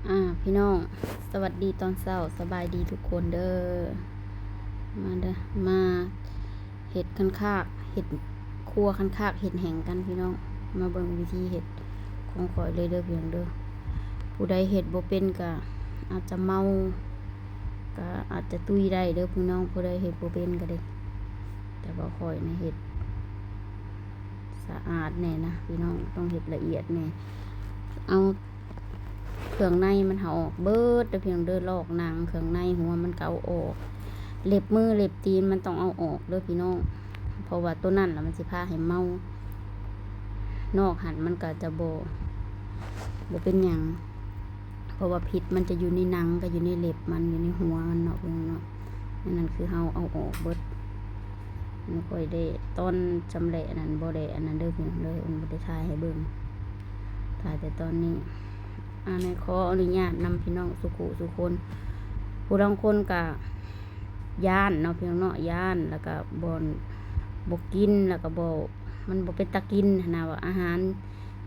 ອ່າ ພີ່ນ້ອງ ສະຫວັດດີຕອນເຊົ້າ ສະບາຍດີທຸກຄົນເດີ. ມາເດີ ມາເຮັດຄັນຄາກ ເຮັດຄົວຄັນຄາກ ເຮັດແຫ້ງກັນພີ່ນ້ອງ. ມາເບິ່ງວິທີເຮັດຂອງຂ້ອຍເລີຍເດີພີ່ນ້ອງເດີ. ຜູ້ໃດເຮັດບໍ່ເປັນກະອາດຈະເມົາ ກະອາດຈະຕຸຍໄດ້ເດີພີ່ນ້ອງ ຜູ້ໃດເຮັດບໍ່ເປັນກະເດ້. ແຕ່ວ່າຂ້ອຍນະເຮັດສະອາດແດ່ນະພີ່ນ້ອງ ຕ້ອງເຮັດລະອຽດແດ່. ເອົາ ເຄື່ອງໃນມັນຫາອອກເບິດເດີພີ່ນ້ອງເດີ ລອກໜັງ ເຄື່ອງໃນຫົວມັນກະເອົາອອກ ເລັບມືເລັບຕີນມັນຕ້ອງເອົາອອກເດີພີ່ນ້ອງ ເພາະວ່າໂຕນັ້ນລະມັນຊິພາໃຫ້ເມົາ. ນອກຫັ້ນມັນກະຈະບໍ່ ບໍ່ເປັນຫຍັງ ເພາະວ່າພິດມັນຈະຢູ່ໃນໜັງ ກະຢູ່ໃນເລັບມັນ ຢູ່ໃນຫົວມັນເນາະພີ່ນ້ອງເນາະ. ອັນນັ້ນຄືເຮົາເອົາອອກເບິດ. ມັນຄ່ອຍໄດ້ຕອນຊຳແຫຼະນັ້ນ ບໍ່ໄດ້ອັນນັ້ນເດີພີ່ນ້ອງເດີ ມັນບໍ່ໄດ້ຖ່າຍໃຫ້ເບິ່ງ ຖ່າຍແຕ່ຕອນນີ້. ອັນນີ້ຂໍອະນຸຍາດນຳພີ່ນ້ອງສູ່ຜູ້ສູ່ຄົນ. ຜູ້ລາງຄົນກະຢ້ານເນາະພີ່ນ້ອງເນາະ ຢ້ານ ແລ້ວກະບໍ່ ບໍ່ກິນ ແລ້ວກະບໍ່ ມັນບໍ່ເປັນຕາກິນຫັ້ນນະ ວ່າອາຫານ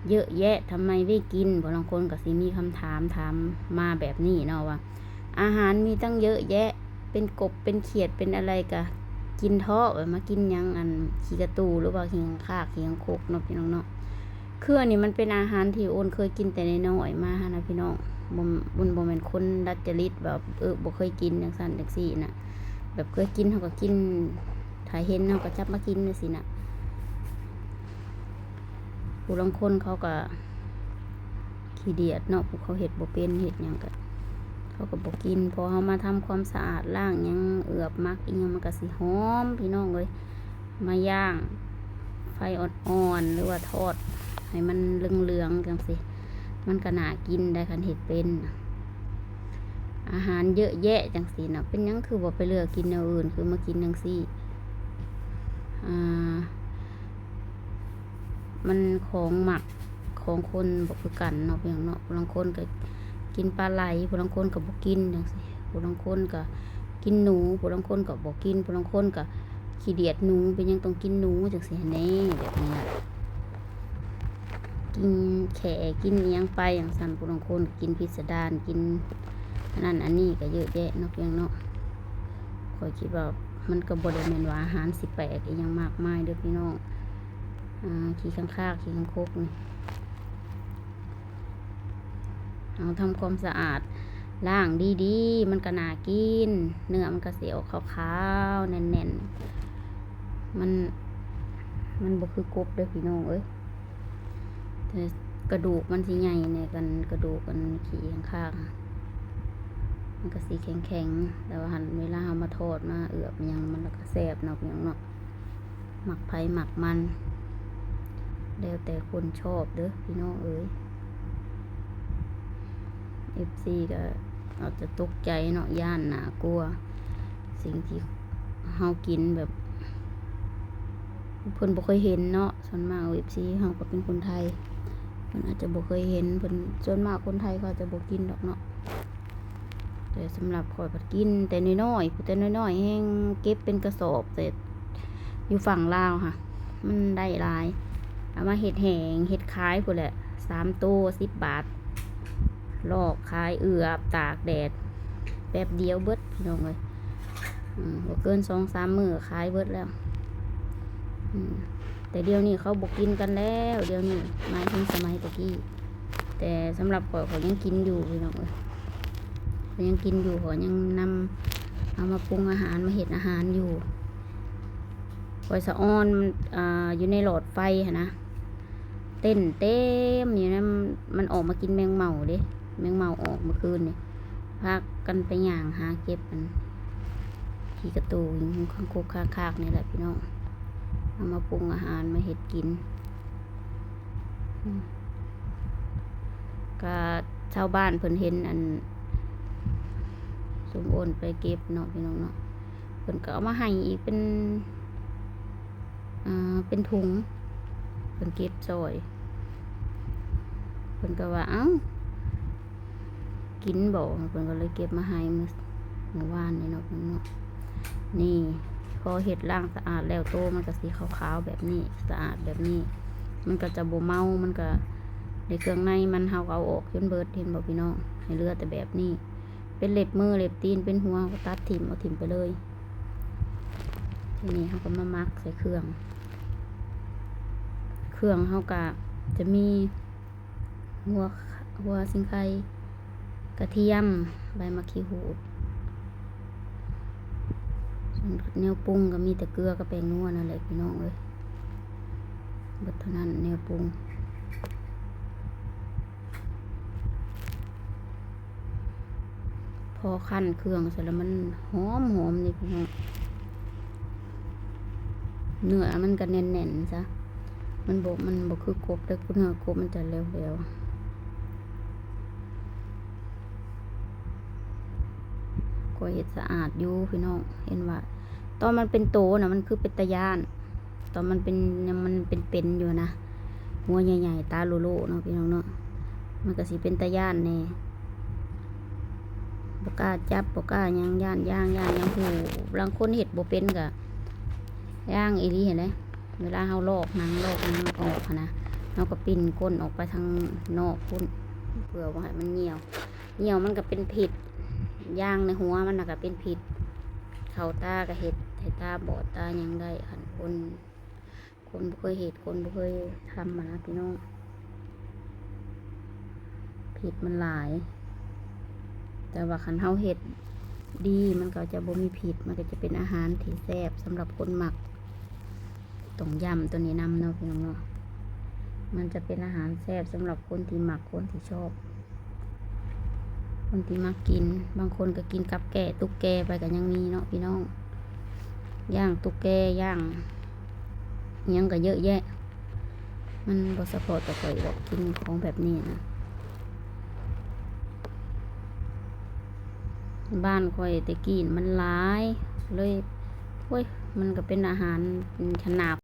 ເຍາະແຍະ ທຳໄມໄດ້ກິນ. ຜູ້ລາງຄົນກະຊິມີຄຳຖາມຖາມມາແບບນີ້ເນາະ ວ່າອາຫານມີຕັ້ງເຍາະແຍະ ເປັນກົບເປັນຂຽດເປັນອະໄລກະກິນເທາະ ວ່າມາກິນຫຍັງ ອັນ ຂີ້ກະຕູ ຫຼືວ່າຂີ້ຂ້າງຄາກ ຂີ້ຂ້າງຄົກເນາະພີ່ນ້ອງເນາະ. ຄືອັນນີ້ມັນເປັນອາຫານທີ່ໂອນເຄີຍກິນແຕ່ນ້ອຍໆມາຫັ້ນນະພີ່ນ້ອງ ບໍ່ ມັນບໍ່ແມ່ນຄົນດັດຈະລິດແບບ ເອີ ບໍ່ເຄີຍກິນຈັ່ງຊັ້ນຈັ່ງຊີ້ນະ ແບບເຄີຍກິນເຮົາກະກິນ ຖ້າເຫັນເຮົາກະຈັບມາກິນຈັ່ງຊີ້ນະ. ຜູ້ລາງຄົນເຂົາກະຂີ້ດຽດເນາະ ຜູ້ເຂົາເຮັດບໍ່ເປັນເຮັດຫຍັງກະ ເຂົາກະບໍ່ກິນ. ພໍເຮົາມາທຳຄວາມສະອາດ ລ້າງຫຍັງ ເອືອບໝັກອີ່ຫຍັງ ມັນກະຊິຫອມພີ່ນ້ອງເອີຍ. ມາຍ່າງໄຟອ່ອນໆ ຫຼືວ່າທອດໃຫ້ມັນເຫຼືອງໆຈັ່ງຊີ້ ມັນກະໜ້າກິນໄດ໋ ຄັນເຮັດເປັນ. ອາຫານເຍາະແຍະຈັ່ງຊີ້ນະ ເປັນຫຍັງຄືບໍ່ໄປເລືອກກິນແນວອື່ນ ຄືມາກິນຈັ່ງຊີ້? ອ່າ ມັນຂອງມັກຂອງຄົນບໍ່ຄືກັນເນາະ ພີ່ນ້ອງເນາະ. ຜູ້ລາງຄົນກະກິນປາໄຫຼ ຜູ້ລາງຄົນກະບໍ່ກິນຈັ່ງຊີ້ ຜູ້ລາງຄົນກະກິນໜູ ຜູ້ລາງຄົນກະບໍ່ກິນ ຜູ້ລາງຄົນກະຂີ້ດຽດໜູ ເປັນຫຍັງຕ້ອງກິນໜູ ຈັ່ງຊີ້ຫັ້ນເດ້. ແບບນີ້ລະ ກິນແຂ້ ກິນອີ່ຫຍັງໄປຈັ່ງຊັ້ນ ຜູ້ລາງຄົນກະກິນພິດສະດານ ກິນອັນນັ້ນອັນນີ້ກະເຍາະແຍະເນາະ ພີ່ນ້ອງເນາະ. ຂ້ອຍຄິດວ່າມັນກະບໍ່ໄດ້ແມ່ນວ່າອາຫານຊິແປກອີ່ຫຍັງມາກມາຍເດີພີ່ນ້ອງ. ອ່າ ຂີ້ຂ້າງຄາກ ຂີ້ຂ້າງຄົກນີ້ ເຮົາທຳຄວາມສະອາດ ລ້າງດີໆ ມັນກະໜ້າກິນ ເນື້ອມັນກະຊິອອກຂາວໆ ແໜ້ນໆ. ມັນ ມັນບໍ່ຄືກົບເດີພີ່ນ້ອງເອີຍ ແຕ່ກະດູກມັນຊິໃຫຍ່ແດ່ກັນ ກະດູກອັນຂີ້ຂ້າງຄາກ ມັນກະຊິແຂງໆ ແຕ່ວ່າຫັ້ນ ເວລາເຮົາມາທອດມາເອືອບຫຍັງ ມັນລະກະແຊບເນາະ ພີ່ນ້ອງເນາະ. ມັກໃຜມັກມັນ ແລ້ວແຕ່ຄົນຊອບເດີພີ່ນ້ອງເອີຍ. ເອັຟຊີກະອາດຈະຕົກໃຈເນາະ ຢ້ານໜ້າກົວ ສິ່ງທີ່ເຮົາກິນແບບເພິ່ນບໍ່ເຄີຍເຫັນເນາະ. ສ່ວນມາກເອັຟຊີເຮົາກະເປັນຄົນໄທ ເພິ່ນອາດຈະບໍ່ເຄີຍເຫັນ ເພິ່ນ ສ່ວນມາກຄົນໄທເຂົາອາດຈະບໍ່ກິນດອກເນາະ. ແຕ່ສຳລັບຂ້ອຍພັດກິນແຕ່ນ້ອຍໆ ແຕ່ນ້ອຍໆແຮ່ງເກັບເປັນກະສອບ ແຕ່ຢູ່ຝັ່ງລາວຫັ້ນ ມັນໄດ້ຫຼາຍ ເອົາມາເຮັດແຫ້ງເຮັດຂາຍພຸ້ນແຫຼະ ສາມໂຕສິບບາດ ລອກຂາຍ ເອືອບ ຕາກແດດ ແປັບດຽວເບິດພີ່ນ້ອງເອີຍ. ອືມ ບໍ່ເກີນສອງສາມມື້ຂາຍເບິດແລ້ວ. ອືມ ແຕ່ດຽວນີ້ເຂົາບໍ່ກິນກັນແລ້ວ ດຽວນີ້ ໝາຍເຖິງສະໄໝແຕ່ກີ້. ແຕ່ສຳລັບຂ້ອຍ ຂ້ອຍຍັງກິນຢູ່ພີ່ນ້ອງເອີຍ ຂ້ອຍຍັງກິນຢູ່ ຂ້ອຍຍັງນຳເອົາມາປຸງອາຫານ ມາເຮັດອາຫານຢູ່. ຂ້ອຍສະອອນ ອ່າ ຢູ່ໃນຫຼອດໄຟຫັ້ນນະ ເຕັ້ນເຕັມຢູ່ນຳ ມັນອອກມາກິນແມງເໝົາເດ້ ແມງເໝົາອອກມື້ຄືນນີ້ ພາກັນໄປຍ່າງຫາເກັບອັນ ຂີ້ກະຕູ ຄາງຄົກຄາງຄາກນີ້ແຫຼະພີ່ນ້ອງ ເອົາມາປຸງອາຫານ ມາເຮັດກິນ. ອືມ ກະຊາວບ້ານເພິ່ນເຫັນອັນ ຊຸມໂອນໄປເກັບເນາະ ພີ່ນ້ອງເນາະ ເພິ່ນກະເອົາມາໃຫ້ອີກເປັນ ອ່າ ເປັນຖົງ ເພິ່ນເກັບຊ່ອຍ ເພິ່ນກະວ່າ ເອົ້າ ກິນບໍ່ ເພິ່ນກະເລີຍເກັບມາໃຫ້ມື້ ມື້ວານນີ້ເນາະ ເນາະ. ນີ້ ພໍເຮັດລ້າງສະອາດແລ້ວ ໂຕມັນກະຊິຂາວໆແບບນີ້ ສະອາດແບບນີ້ ມັນກະຈະບໍ່ເມົາ ມັນກະ ແລະເຄື່ອງໃນມັນເຮົາກໍເອົາອອກຈົນເບິດ ເຫັນບໍ່ພີ່ນ້ອງ? ໃຫ້ເຫຼືອແຕ່ແບບນີ້ ເປັນເລັບມືເລັບຕີນ ເປັນຫົວ ເຮົາກໍຕັດຖິ້ມ ເອົາຖິ້ມໄປເລີຍ. ທີນີ້ເຮົາກໍມາໝັກໃສ່ເຄື່ອງ ເຄື່ອງເຮົາກໍຈະມີ ຫົວ ຫົວສີໄຄ, ກະທຽມ, ໃບໝາກຂີ້ຫູດ. ສ່ວນແນວປຸງກໍມີແຕ່ເກືອກັບແປ້ງນົວນັ້ນແຫຼະພີ່ນ້ອງເອີຍ, ເບິດເທົ່ານັ້ນແນວປຸງ. ພໍຄັ້ນເຄື່ອງໃສ່ແລ້ວມັນຫອມໆ ເດ້ພີ່ນ້ອງ. ເນື້ອມັນກໍແໜ້ນໆ ຊະ ມັນບໍ່ ມັນບໍ່ຄືກົບເດີ້, ເນື້ອກົບມັນຈະແຫຼວໆ. ກໍເຮັດສະອາດຢູ່ພີ່ນ້ອງ, ເຫັນວ່າຕອນມັນເປັນໂຕນະ ມັນຄືເປັນຕາຢ້ານ. ຕອນມັນເປັນ ຍັງມັນເປັນໆ ຢູ່ນະ, ຫົວໃຫຍ່ໆ ຕາໂຫຼໆ ເນາະ ພີ່ນ້ອງເນາະ, ມັນກໍຊິເປັນຕາຢ້ານແດ່, ບໍ່ກ້າຈັບ ບໍ່ກ້າຫຍັງ, ຢ້ານຢາງ ຢ້ານຫຍັງ. ຜູ້ ລາງຄົນເຮັດບໍ່ເປັນກໍຢ້າງອີ່ຫຼີຫັ້ນແຫຼະ. ເວລາເຮົາລອກໜັງ ລອກໜັງອອກຫັ້ນນະ, ເຮົາກໍປິ່ນກົ້ນອອກໄປທາງນອກພຸ້ນ ເພື່ອບໍ່ໃຫ້ມັນຍ່ຽວ. ຍ່ຽວມັນກໍເປັນພິດ, ຢາງໃນຫົວມັນນະກໍເປັນພິດ, ເຂົ້າຕາກໍເຮັດໃຫ້ຕາບອດຕາຫຍັງໄດ້. ຄັນຄົນ ຄົນບໍ່ເຄີຍເຮັດ ຄົນບໍ່ເຄີຍທຳຫັ້ນນະພີ່ນ້ອງ, ພິດມັນຫຼາຍ. ແຕ່ວ່າຄັນເຮົາເຮັດດີ ມັນກໍຈະບໍ່ມີພິດ, ມັນກໍຈະເປັນອາຫານທີ່ແຊບສຳລັບຄົນມັກຕົ້ມຢຳໂຕນີ້ນຳເນາະ ພີ່ນ້ອງເນາະ. ມັນຈະເປັນອາຫານແຊບສຳລັບຄົນທີ່ມັກ ຄົນທີ່ຊອບ ຄົນທີ່ມັກກິນ. ບາງຄົນກໍກິນກັບແກ້ ຕຸກແກໄປກໍຍັງມີເນາະ ພີ່ນ້ອງ. ຍ່າງຕຸກແກ ຍ່າງຫຍັງກໍເຍອະແຍະ, ມັນບໍ່ສະເພາະແຕ່ຂ້ອຍດອກກິນຂອງແບບນີ້ນະ. ບ້ານຂ້ອຍແຕ່ກີ້ມັນຫຼາຍ ເລີຍ ໂອ້ຍ ມັນກໍເປັນອາຫານຂະໜາບ.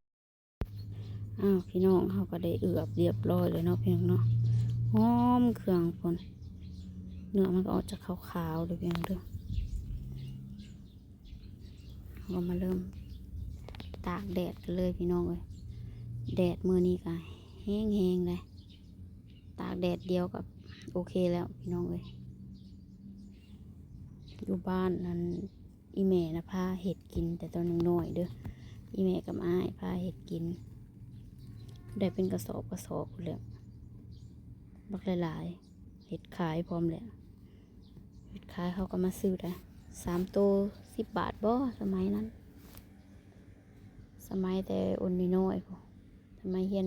ອ້າວ ພີ່ນ້ອງ ເຮົາກໍໄດ້ເອືອບຮຽບຮ້ອຍແລ້ວເນາະ ພີ່ນ້ອງເນາະ. ຫອມເຄື່ອງພຸ້ນ, ເນື້ອມັນກໍອອກຈາກຂາວໆ ເດີພີ່ນ້ອງເດີ. ເຮົາກໍມາເລີ່ມຕາກແດດກັນເລີຍ ພີ່ນ້ອງເອີຍ. ແດດມື້ນີ້ກໍແຮງໆ ເດ້, ຕາກແດດດຽວກໍໂອເຄແລ້ວ ພີ່ນ້ອງເອີຍ. ຢູ່ບ້ານນັ້ນ ອີ່ແມ່ນະພາເຮັດກິນແຕ່ຕອນຍັງນ້ອຍເດີ້, ອີ່ແມ່ກັບອ້າຍພາເຮັດກິນ ໄດ້ເປັນກະສອບກະສອບພຸ້ນແຫຼະ, ບັກຫຼາຍໆ, ເຮັດຂາຍພ້ອມແຫຼະ. ເຮັດຂາຍ ເຂົາກໍມາຊື້ໄດ໋ ສາມໂຕສິບບາດບໍ ສະໄໝນັ້ນ, ສະໄໝແຕ່ອົນນ້ອຍໆ ພຸ້ນ, ສະໄໝຮຽນ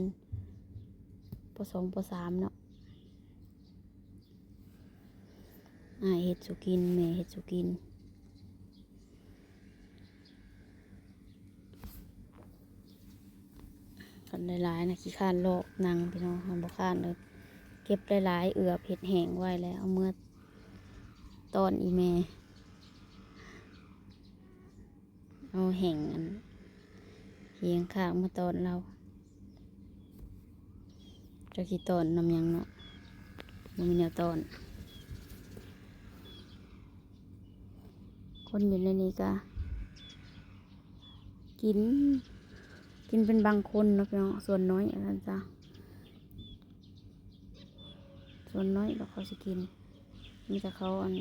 ປໍສອງ ປໍສາມເນາະ. ອ້າຍເຮັດສູ່ກິນ ແມ່ເຮັດສູ່ກິນ. ຄັນຫຼາຍໆນະ ຂີ້ຄ້ານລອກໜັງ ພີ່ນ້ອງ, ຄັນບໍ່ຄ້ານເລີຍ ເກັບຫຼາຍໆ ເອືອບເຮັດແຫ້ງໄວ້ແລ້ວ ເອົາເມືອຕ້ອນອີ່ແມ່. ເອົາແຫ້ງອັນ ຂີ້ຄ້ານມາຕ້ອນລາວ. ຈັກຊິຕ້ອນນຳຫຍັງເນາະ, ບໍ່ມີແນວຕ້ອນ. ຄົນຢູ່ໃນນີ້ກະກິນ ກິນເປັນບາງຄົນເນາະ ພີ່ນ້ອງ, ສ່ວນໜ້ອຍວ່າຊັ້ນຊະ, ສ່ວນໜ້ອຍແລ້ວເຂົາຊິກິນ. ມີແຕ່ເຂົາ ອັນ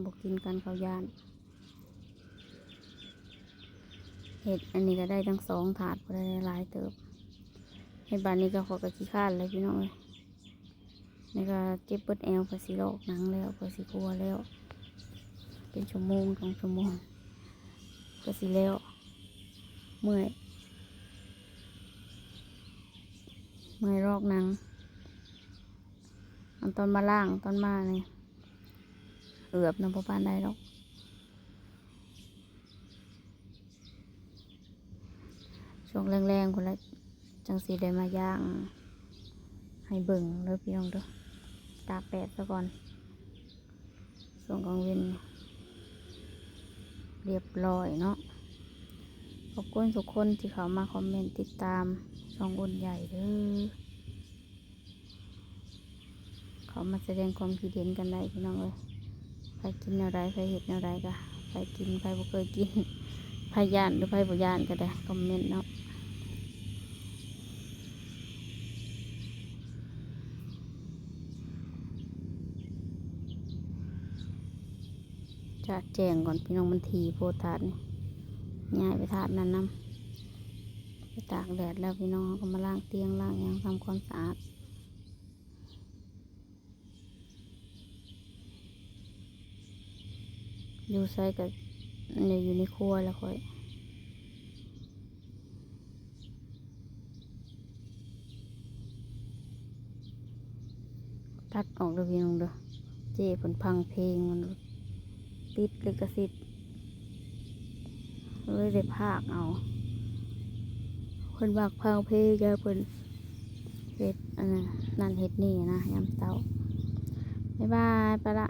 ບໍ່ກິນກັນ ເຂົາຢ້ານ. ເຮັດອັນນີ້ກໍໄດ້ຕັ້ງສອງຖາດ ບໍ່ໄດ້ຫຼາຍເຕີບ. ເຮັດບາດນີ້ກໍ ຂ້ອຍກໍຂີ້ຄ້ານແລ້ວ ພີ່ນ້ອງເອີຍ. ນີ້ກໍເຈັບປວດແອວ ເພື່ອຊິລອກໜັງແລ້ວ ເພື່ອຊິຄົວແລ້ວ ເປັນຊົ່ວໂມງສອງຊົ່ວໂມງ ກໍຊິແລ້ວ. ເມື່ອຍ ເມື່ອຍລອກໜັງ. ອັນຕອນມາລ້າງ ຕອນມານີ້ ເອືອບນຳບໍ່ປານໃດດອກ. ຊ່ວງແລງໆ ພຸ້ນແຫຼະ ຈັ່ງຊິໄດ້ມາຍ່າງໃຫ້ເບິ່ງເດີ ພີ່ນ້ອງເດີ. ຕາກແດດຊະກ່ອນ. ຊ່ວງກາງເວັນ ລຽບລ້ອຍເນາະ. ຂອບຄຸນທຸກຄົນທີ່ເຂົ້າມາຄອມເມັນຕິດຕາມຊ່ອງອຸ່ນໃຫຍ່ເດີ. ເຂົ້າມາສະແດງຄວາມຄິດເຫັນກັນໄດ້ ພີ່ນ້ອງເອີຍ. ໃຜກິນແນວໃດ ໃຜເຮັດແນວໃດກະ ໃຜກິນ ໃຜບໍ່ເຄີຍກິນ ໃຜຢ້ານ ຫຼື ໃຜບໍ່ຢ້ານກະໄດ້ ຄອມເມັນເນາະ. ຈະແຈ້ງກ່ອນພີ່ນ້ອງ ມັນຖີ່ໂພດຖາດນີ້ ຍ້າຍໄປຖາດນັ້ນນຳ. ໄປຕາກແດດແລ້ວພີ່ນ້ອງ ເຮົາກໍມາລ້າງຕຽງລ້າງຫຍັງ ທຳຄວາມສະອາດ. ຢູ່ໃສກໍ ນີ້ ຢູ່ໃນຄົວແຫຼະຂ້ອຍ. ຕັດອອກເດີ້ພີ່ນ້ອງເດີ້ ເຈ້ເພິ່ນຟັງເພງ ມັນຕິດລິຂະສິດ ເລີຍໄດ້ພາກເອົາ. ເພິ່ນມັກຟັງເພງ ຢ່າເພິ່ນເຮັດອັນນັ້ນເຮັດນີ້ນະ ຍາມເຊົ້າ. ບາຍບາຍ ໄປລະ.